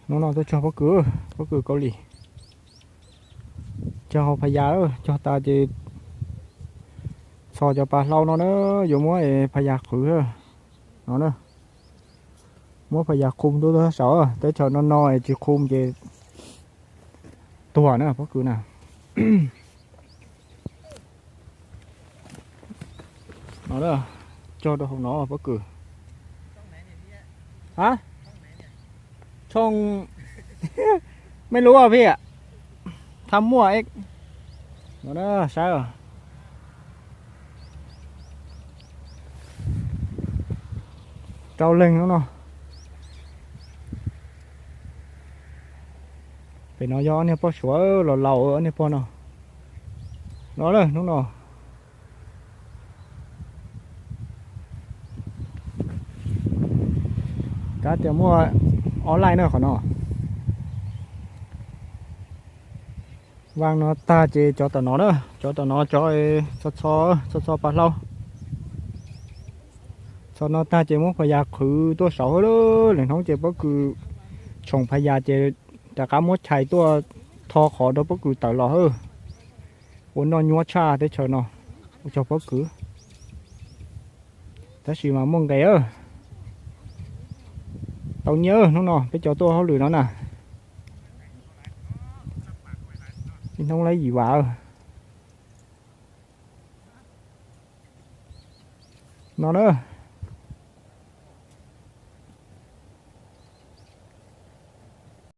Hnub no tuaj cog pob kws, pob kws Kaus Lim. Cog hauv Phas Yas, cog tas ces txhos cov pas hlau no na, yuav muab Phas Yas qhwv no na. Muab Phas Yas qhum tuaj saum, teb chaws no no es tsis qhum ces tuag na pob kws na. No, cog rau hauv no pob kws. Tshooj, mej lub phi, tham muaj no saib. Rau leeg no no. Pem no yog ob niag poj suav los laus ob niag pog no. No na hnub no. Kav tias muaj online na qhov no. Vaaj no tag ces cov tom no na, cov tom no cov txho txho pas hlau. Txhos no tag ces muab Phas Yas qhwv tuaj saud hab. Lwm hnub ces pob kws tshoom Phas Yas ces rov qab muab chais tuaj tho qhov rau pob kws tawm los hab. Ua noj nyuaj tshaj teb chaws no, ua cog pob kws. Tab sis mas muaj nqe, tau nyiaj hnub no peb cov tuaj hauj lwm no na. Ib hnub laib yim vas no na.